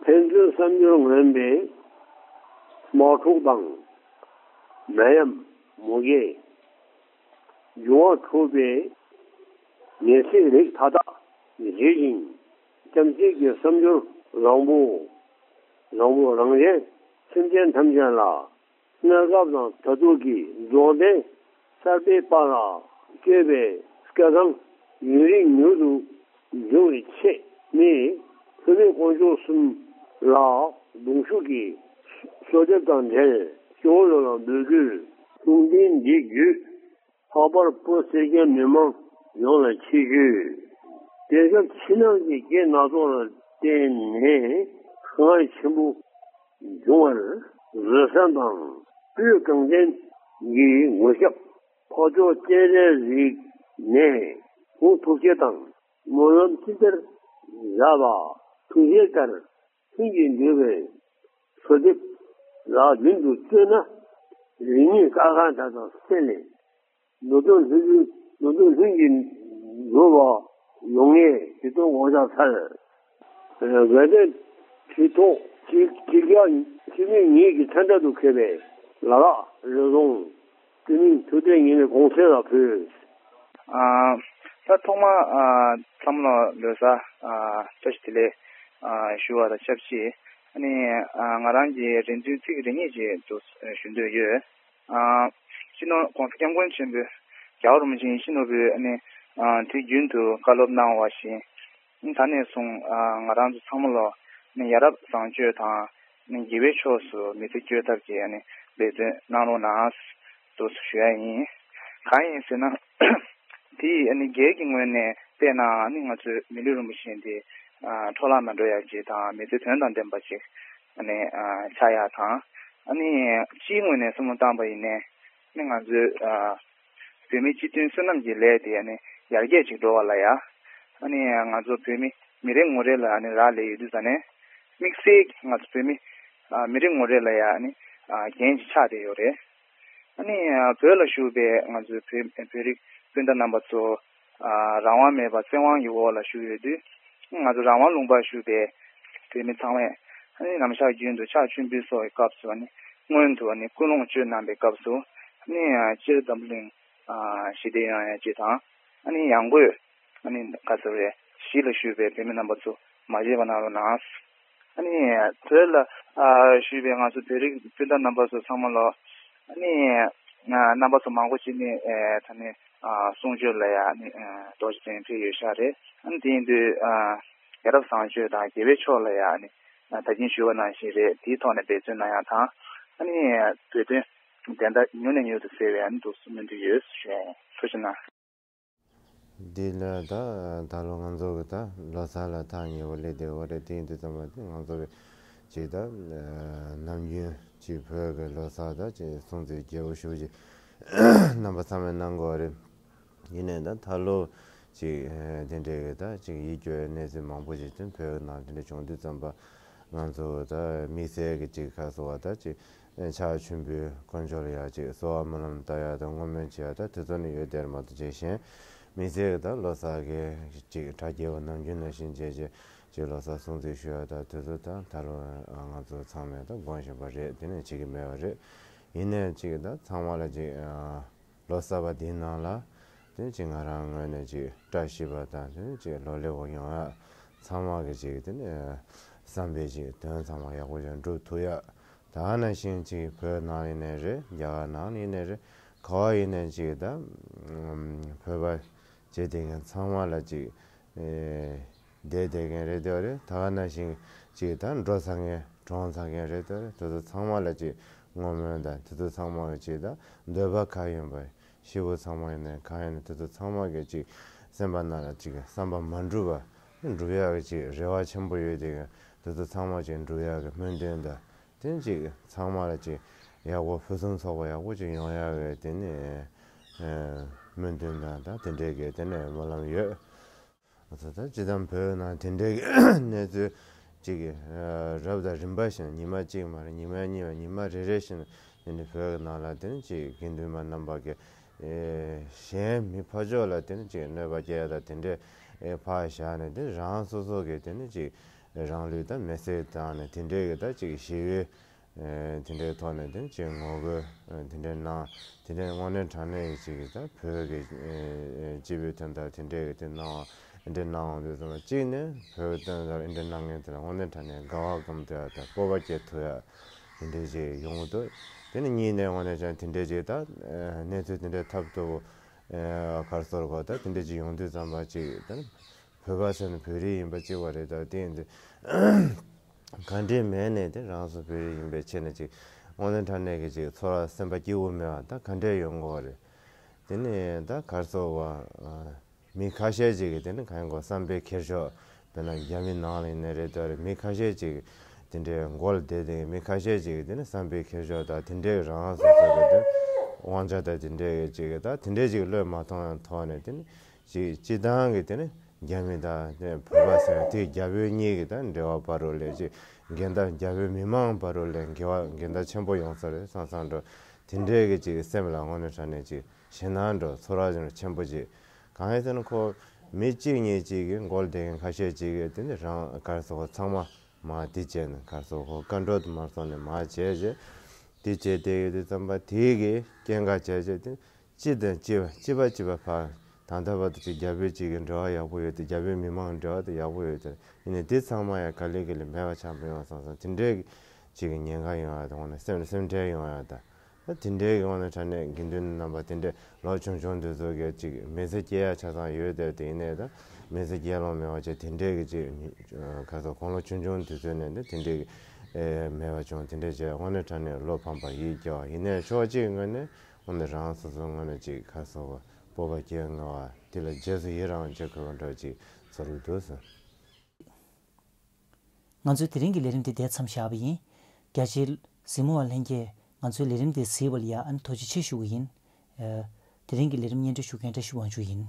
ཕན་ཚུན་བསམ་སྦྱོར་ངན་པའི་དམག་འཁྲུག་དང་། ནད་ཡམས་མུ་གེ། འབྱུང་བ་འཁྲུགས་པའི་ངན་སེམས་རིགས་མཐའ་དག་ཞི་ཞིང་། བྱམས་བརྩེ་གི་བསམ་སྦྱོར་བཟང་པོ། བཟང་པོ་རང་གཞན་སེམས་ཅན་ཐམས་ཅད་ལ་གནས་སྐབས་དང་ད་ལྟོ་གི་རྫོགས་ལྡན་གསར་པའི་དཔལ་ལ་སྤྱོད་པའི་སྐལ་བཟང་ཡུན་རིང་མྱུར་དུ་འབྱུང་བའི་ཆེད་ནི། བོད་མི་དཀོན་མཆོག་གསུམ་ལ་གདུང་ཤུགས་ཀྱི་གསོལ་འདེབས་དང་འབྲེལ་སྐྱེ་བོ་ཡོངས་ལ་འབོད་སྐུལ། གསུང་རྟེན་འདི་བརྒྱུད། ལྷག་པར་བོད་སེར་སྐྱ་མི་མང་ཡོངས་ལ་ཆེད་ཞུ། དེང་སྐབས་ཕྱི་ནང་གི་རྐྱེན་སྣ་ཚོགས་ལ་བརྟེན་ནས་དཀའ་ངལ་ཆེན་པོ་འབྱུང་བར་བཟོད་བསྲན་དང་སྤོབས་པ་གངས་ཅན་གྱི་མགོན་སྐྱབས་འཕགས་མཆོག་སྤྱན་རས་གཟིགས་ནས་ཁོང་ཐུགས་བསྐྱེད་དང་སྨོན་ལམ་ཅི་ལྟར་བཞག་པ་ཐུགས་བཞེད་ལྟར་ལྷུན་གྱིས་འགྲུབ་པའི་གསོལ་འདེབས་ལ་རྒྱུན་དུ་བརྩོན་ན། རིག་གནས་ཀ་ཁ་དག་དང་སེམས་ལས། མདོ་དོན་ལྷུན་གྱིས་མདོ་དོན་ལྷུན་གྱིས་འགྲུབ་པ་ཡོང་ངེས་ཞུ་དོན་དགོངས་ཞག་འཚལ། དགའ་ལྡན་ཁྲི་ཐོག་ཆིག་ཆིག་བརྒྱ་ཁྲི་མེད་ཉིད་ཀྱི་མཚན་ཐད་དུ་འཁོད་པའི་ལ་དྭགས་རི་རྫོང་སྤྲུལ་མིང་ཐུབ་བསྟན་ཉི་མའི་དགོངས་གསལ་ལ་ཕུལ། ཨ། ད་ཐོག་མ་ཨ་བསམ་བློ་ལོས་ས་ཨ་བཀྲ་ཤིས་བདེ་ལེགས། ཞུ་བ་དང་ཆབས་ཅིག་ཨ་ནི་ང་རང་གི་རེ་འདུན་ཚིག་རེ་གཉིས་ཅིག་ཏུ་ཞུ་འདོད་ཡོད། སྤྱི་ནོར་༸གོང་ས་༸སྐྱབས་མགོན་ཆེན་པོ་རྒྱལ་བ་རིན་པོ་ཆེ་ཡིད་བཞིན་ནོར་བུས་ཨ་ནི་དུས་རྒྱུན་དུ་བཀའ་སློབ་གནང་བ་བཞིན། ད་ནས་བཟུང་ང་རང་ཚོ་ཚང་མ་ལོ་ནི་ཡ་རབས་བཟང་སྤྱོད་དང་ནི་དགེ་བའི་ཕྱོགས་སུ་མི་ཚེ་སྐྱོལ་ཐབས་ཀྱི་ཨ་ནི་འབད་བརྩོན་གནང་རོགས་གནང་དུ་ཞུ་ཡ་ཡིན། གང་ཡིན་ཟེར་ན། དེ་ཡིས་ཨ་ནི་སྒེར་གྱི་ངོས་ནས་བལྟས་ན་ཨ་ནི་ང་ཚོའི་མི་ལུས་རིན་པོ་ཆེ་འདི་འཕྲོ་བརླག་མ་འགྲོ་ཡ་ཅིག་དང་མི་ཚེ་དོན་དང་ལྡན་པ་ཅིག་ཨ་ནི་ཆགས་ཡ་དང་། ཨ་ནི་སྤྱིའི་ངོས་ནས་བསམ་བློ་བཏང་པ་ཡིན་ནའི་ཨ་ནི་ང་ཚོའི་བོད་མི་སྤྱི་མཐུན་བསོད་ནམས་ཀྱི་ལས་དེ་ཨ་ནི་ཡར་རྒྱས་ཅིག་འགྲོ་བ་ལ་ཡ། ཨ་ནི་ང་ཚོ་བོད་མི་མི་རེ་ངོ་རེ་ལ་ཨ་ནི་རག་ལས་ཡོད་དུས་ཙ་ནས་དམིགས་བསལ་གྱི་ང་ཚོ་བོད་མི་མི་རེ་ངོ་རེ་ལ་ཡ་ཨ་ནི་འགན་ཅིག་ཆགས་བསྡད་ཡོད་རེད། ཨ་ནི་བོད་ལ་བཞུགས་པའི་ང་ཚོའི་བོད་བོད་རིགས་སྤུན་ཟླ་རྣམ་པ་ཚོ་རང་དབང་མེད་པར་བཙན་དབང་གི་འོག་ལ་བཞུགས་ཡོད་དུས། ང་ཚོ་རང་དབང་ལུང་པར་བཞུགས་པའི་བོད་མི་ཚང་མས་ཨ་ནི་ནམ་ཞག་རྒྱུན་དུ་ཕྱག་མཆོད་འབུལ་སོགས་ཀྱི་སྐབས་སུ་ཨ་ནི་སྔོན་དུ་ཨ་ནི་སྐུལ་སློང་བཅོས་གནང་པའི་སྐབས་སུ་ཨ་ནི་སྤྱིར་འཛམ་བུ་གླིང་ཞི་བདེ་ཡོང་ཡ་ཅིག་དང་། ཨ་ནི་ཡང་སྒོས་ཨ་ནི་ག་ཚོད་རེད། གཞིས་ལ་བཞུགས་པའི་བོད་མི་རྣམ་པ་ཚོ་མ་བརྗེད་པ་གནང་རོགས་གནང་། ཨ་ནི་བོད་ལ་ཨ་བཞུགས་པའི་ང་ཚོ་བོད་རིགས་སྤུན་ཟླ་རྣམ་པ་ཚོ་ཚང་མ་ལོ། ཨ་ནི་ཨ་རྣམ་པ་ཚོ་མང་པོ་ཅིག་ནི་ཨེ་ད་ནི་ཨ་གསུང་ཆོས་ལ་ཡ་ཨ་ནི་ཨ་རྡོ་རྗེ་གདན་ཕེབས་ཡོད་ཤག་རེད། ཨ་ནི་དེ་ཡིན་དུས་ཨ་ཡ་རབས་བཟང་སྤྱོད་དང་དགེ་བའི་ཕྱོགས་ལ་ཡ་ཨ་ནི་ཨ་ད་གིན་ཞུས་པ་ནང་བཞིན་རེད། དེའི་ཐོག་ནས་འབད་བརྩོན་གནང་ཡ་དང་། ཨ་ནི་བོད་དོན་བདེན་མཐའ་མྱུར་ནས་མྱུར་དུ་གསལ་བའི་ཨ་ནི་འདུག་སེ་སྨོན་འདུན་ཡོད་ཞུ་ཡ་ཡིན། ཐུགས་རྗེ་གནང་། འདི་ལ་ད་ད་ལོ་ང་ཚོ་གི་ད་ལོ་གསར་ལ་ཐག་ཉེ་བོ་སླེབས་བསྡད་ཡོད་རེད། དེ་ཡིན་དུས་ཙམ་པ་དེ་ང་ཚོ་གི་ཅིག་ད་ནམ་རྒྱུན་ཅིག་བོད་ཀྱི་ལོ་གསར་ད་ཅིག་སྲུང་བརྩི་རྒྱས་པོ་ཞེ་པོ་ཅིག་རྣམ་པ་ཚང་མས་གནང་གི་ཡོད་རེད། ཡིན་ནའི་ད་ད་ལོ་ཅིག་དེ་འདྲའི་གི་ད་ཅིག་ཡིད་སྐྱོ་བའི་གནས་ཚུལ་མང་པོ་ཅིག་དེ་བོད་ཀྱི་ནང་དེ་འདྲ་བྱུང་དུས་ཙམ་པ། ང་ཚོ་ད་དམིགས་བསལ་གྱི་ཅིག་ཁ་གསོ་བ་ད་ཅིག་ཕྱག་མཆོད་འབུལ་དཀོན་མཆོག་ལ་ཡ་ཅིག་གསོལ་བ་སྨོན་ལམ་བཏབ་ཡ་དང་བསྔོ་སྨོན་བྱེད་ཡ་ད་དེ་ཚོ་ནི་ཡོད་དེར་མ་གཏོགས་ཅིག་གཞན་དམིགས་བསལ་གྱི་ད་ལོ་གསར་གྱི་ཅིག་གྲ་རྒྱས་པ་ནམ་རྒྱུན་ནང་བཞིན་བྱས་བྱས་ཅིག་ལོ་གསར་སྲུང་བརྩི་ཞུ་ཡ་ད་དེ་ཚོ་ད་ད་ལོ་ང་ཚོ་ཚང་མས་ད་དགོངས་བཞིན་པ་རེད། དེ་ནས་བྱེད་ཀྱི་མེད་པ་རེད། ཡིན་ནའི་ཅིག་ད་ཚང་མ་ལ་ཅིག་ལོ་གསར་པ་འདིའི་ནང་ལ་དེ་ནས་ཅིག་ང་རང་ངོས་ནས་ཅིག་བཀྲ་ཤིས་པ་དང་དེ་ནས་ཅིག་ལོ་ལེགས་པོ་ཡོང་ཡ། ཚང་མ་གི་ཅིག་དེ་ནས་བསམ་པའི་ཅིག་དོན་ཚང་མ་ཡག་པོ་ཅིག་འགྲུབ་ཐུབ་ཡ། ད་ནང་བཞིན་ཅིག་བོད་ནང་ཡིན་ནའི་རེད། རྒྱ་གར་ནང་ཡིན་ནའི་རེད། ག་བ་ཡིན་ནའི་ཅིག་ད་བོད་པ་བྱེད་བསྡད་མཁན་ཚང་མ་ལ་ཅིག་བསྡད་བསྡད་མཁན་རེད་དེ་རེད། ད་ནང་བཞིན་ཅིག་ད་འགྲོ་ཚར་མཁན་གྲོངས་ཚར་མཁན་རེད་དེ་རེད། དེ་ཚོ་ཚང་མ་ལ་ཅིག་བསྔོ་སྨོན་དང་དེ་ཚོ་ཚང་མ་གི་ཅིག་ད་འདོད་པ་གང་ཡིན་པ། ཤི་བོ་ཚང་མ་ཡིན་ནའི་གང་ཡིན་ནའི་དེ་ཚོ་ཚང་མ་གི་ཅིག་སེམས་པ་ནང་ལ་ཅིག་བསམ་པ་མ་འགྲུབ་པ་འགྲུབ་ཡག་གི་ཅིག་རེ་བ་ཆེན་པོ་ཡོད་དེ་གི་དེ་ཚོ་ཚང་མ་ཅིག་འགྲུབ་ཡག་གི་སྨོན་འདུན་དང་དེ་ཅིག་ཚང་མ་ལ་ཅིག་ཡག་པོ་ཕུན་སུམ་ཚོགས་པ་ཡག་པོ་ཅིག་ཡོང་ཡག་གི་དེ་ནི་སྨོན་འདུན་དང་ད་དེ་འདྲའི་གི་དེ་ནས་སྨོན་ལམ་ཡོད། ད་ལྟ་སྤྱི་བཏང་བོད་ནང་དེ་འདྲའི་གནས་ཚུལ་ཅིག་རབ་དང་རིམ་པ་བཞིན་ཉི་མ་གཅིག་མ་རེད། ཉི་མ་གཉིས་པ་ཉི་མ་རེ་རེ་བཞིན་དེ་ནི་བོད་ནང་ལ་དེ་ནི་ཅིག་དགེ་འདུན་པ་རྣམ་པ་གི་གཞན་མི་ཕར་ཕྱོགས་ལ་དེ་ནི་ཅིག་གནོད་པ་སྐྱེལ་ཡ་དང་དེ་འདྲའི་ཕར་བཞག་ནས་དེ་རང་སོ་སོ་གི་དེ་ནི་ཅིག་རང་ལུས་དང་མེ་བསྲེགས་བཏང་ནས་དེ་འདྲའི་གི་ད་ཅིག་ཞི་བའི་དེ་འདྲའི་ཐོག་ནས་དེ་ཅིག་ངོ་རྒོལ་དེ་འདྲའི་གནང་། དེ་འདྲའི་དངོས་གནས་དྲང་གནས་ཀྱི་ཅིག་ད་བོད་ཀྱི་སྤྱི་པའི་དོན་དག་དེ་འདྲའི་གི་དེ་གནང་བ་དེ་འདྲའི་གནང་བ་དེ་ཚོ་གཅིག་ནས་བོད་དོན་དག་དེ་འདྲའི་གནང་མཁན་དེ་ལ་དངོས་གནས་དྲང་གནས་དགའ་བ་སྒོམ་ཐུབ་ཡ་དང་སྤོབས་པ་སྐྱེ་ཐུབ་ཡ་དེ་འདྲའི་ཅིག་ཡོང་གི་འདུག་དེ་ནས་གཉིས་ནས་དངོས་གནས་དྲང་དེ་འདྲའི་ཅིག་ད་གནས་ཚུལ་དེ་འདྲའི་ཐབས་སྡུག་ག་རེ་ཟེར་དགོས་ད་དེ་འདྲའི་ཅིག་ཡོང་དུས་ཙམ་པ་ཅིག་ད། བོད་པ་ཟེར་ན་བོད་རིགས་ཡིན་པ་གཅིག་པ་རེད། ད་དེ་ཡིན་དུས་ག་འདྲས་མེད་ནས་དེ་རང་སོ་བོད་རིགས་ཡིན་པའི་ཆེད་ནས་ཅིག་དངོས་གནས་དྲང་གནས་ཀྱི་ཅིག་ཚོར་བ་སེམས་པ་སྐྱིད་པོ་མེད་པ་ད་ག་འདྲས་ཡོང་གི་ཡོད་རེད། དེ་ནས་ད་ག་རེ་ཟེར་དགོས་མི་ཁ་ཤས་ཅིག་གིས་དེ་ནི་གང་ཡིན་གོ་བསམ་པའི་འཁྱེར་ཕྱོགས་དཔེར་ན་རྒྱ་མི་ནང་ལ་ཡིན་ནའི་རེད་དོ་རེད། མི་ཁ་ཤས་ཅིག་དེ་འདྲའི་མགོ་ལ་བསྡད་དེ་མི་ཁ་ཤས་ཅིག་གིས་དེ་ནི་བསམ་པའི་འཁྱེར་ཕྱོགས་དང་དེ་འདྲའི་རང་སོ་སོ་གི་དེ་དབང་ཆ་དང་དེ་འདྲའི་ཅིག་གིས་ད་དེ་འདྲའི་ཅིག་བློས་མ་ཐོངས་ཡང་ཐོག་ནས་དེ་ནི། ཅིག་སྤྱི་བཏང་གི་དེ་ནི་རྒྱ་མི་དང་དེ་བོད་པ་ཟེར་དེ་རྒྱ་བོད་གཉིས་ཀྱི་ད་འབྲེལ་བ་བར་རུ་ལས་ཅིག་འགལ་ཟླ་རྒྱ་བོད་མི་མང་བར་རུ་ལས་འགལ་བ་འགལ་ཟླ་ཆེན་པོ་ཡོང་ས་རེད་བསམ་བསམ་འགྲོ། དེ་འདྲའི་གི་ཅིག་སེམས་ལ་དངོས་གནས་དྲང་གནས་ཅིག་ཞེད་སྣང་འགྲོ་ཚོར་བ་ཅིག་ཆེན་པོ་ཅིག་གང་ཡིན་ཟེར་ན་ཁོ་མི་གཅིག་གཉིས་ཅིག་གི་མགོ་ལ་བསྡད་མཁན་ཁ་ཤས་ཅིག་གིས་དེ་ནི་རང་ག་རེ་ཟེར་ཁོ་ཚང་མ་མ་དེ་བྱས་ནས་ག་རེ་ཟེར་ཁོ་བཀའ་འགྲོ་དུ་མར་སོང་ནས་མ་བྱས་བྱས་དེ་བྱས་དེ་གི་དེ་ཙམ་པ་དེ་གི་སྐྱེན་ཁ་བྱས་བྱས་དེ། གཅིག་དང་གཅིག་པ་གཅིག་པ་གཅིག་པ་ཕར་ ད་ལྟ་བར་དུ་ཅིག་རྒྱ་བོད་ཅིག་གི་འབྲེལ་བ་ཡག་པོ་ཡོད་དེ། རྒྱ་བོད་མི་མང་འབྲེལ་བ་དེ་ཡག་པོ་ཡོད་དེ། ཡིན་ནའི་དེ་ཚང་མ་ཡང་ག་ལེ་ག་ལེ་མེད་པ་ཆགས་མི་ཡོང་བསམ་བསམ་དེ་འདྲའི་ཅིག་གི་ཉེན་ཁ་ཡོང་ཡ་དང་། འོ་ན་སེམས་ལ་སེམས་ཁྲལ་ཡོང་ཡ་དང་། ད་དེ་འདྲའི་གི་འོ་ན་དྲང་གནས་དགེ་འདུན་རྣམ་པ་དེ་འདྲའི་ལོ་ཆུང་ཆུང་དེ་ཚོ་གི་ཅིག་མི་ཚེ་སྐྱེལ་ཡ་ཆ་ཚང་ཡོད་དེ། དེ་ཡིན་ནའི་ད་མི་ཚེ་སྐྱེལ་ལོང་མེད་པ་བྱས་དེ་འདྲའི་གི་ཅིག་ག་ཚོད་དགུང་ལོ་ཆུང་ཆུང་དེ་ཚོ་ནས་ད་དེ་འདྲའི་གི་མེད་པ་བྱུང་། དེ་འདྲ་བྱས་འོ་ན་དྲང་གནས་བློ་ཕམ་པ་ཡིད་སྐྱོ་བ། ཡིན་ནའི་ཕྱོགས་གཅིག་ངོས་ནས་འོ་ན་རང་སོ་སོ་ངོས་ནས་ཅིག་ག་ཚོད་སྤོབས་པ་སྐྱེ་ངེས་པ་དེ་ལ་རྗེས་སུ་ཡི་རང་བྱེད་དགོས་པ་འདྲ་ཅིག་ཚོར་གྱི་འདུག་ཟེར། ང་ཚོའི་དེ་རིང་གི་ལས་རིམ་དེ་འདིར་མཚམས་བཞག་པ་ཡིན། རྒྱ་ཆེའི་གཟིགས་མོ་བ་ལྷན་རྒྱས་ང་ཚོའི་ལས་རིམ་དེ་གཟིགས་པ་ལ་ཡ་ཨ་ནི་ཐུགས་རྗེ་ཆེ་ཞུ་གི་ཡིན། ཨ། དེ་རིང་གི་ལས་རིམ་སྙན་སྒྲོན་ཞུ་མཁན་བཀྲ་ཤིས་དབང་ཕྱུག་ཡིན།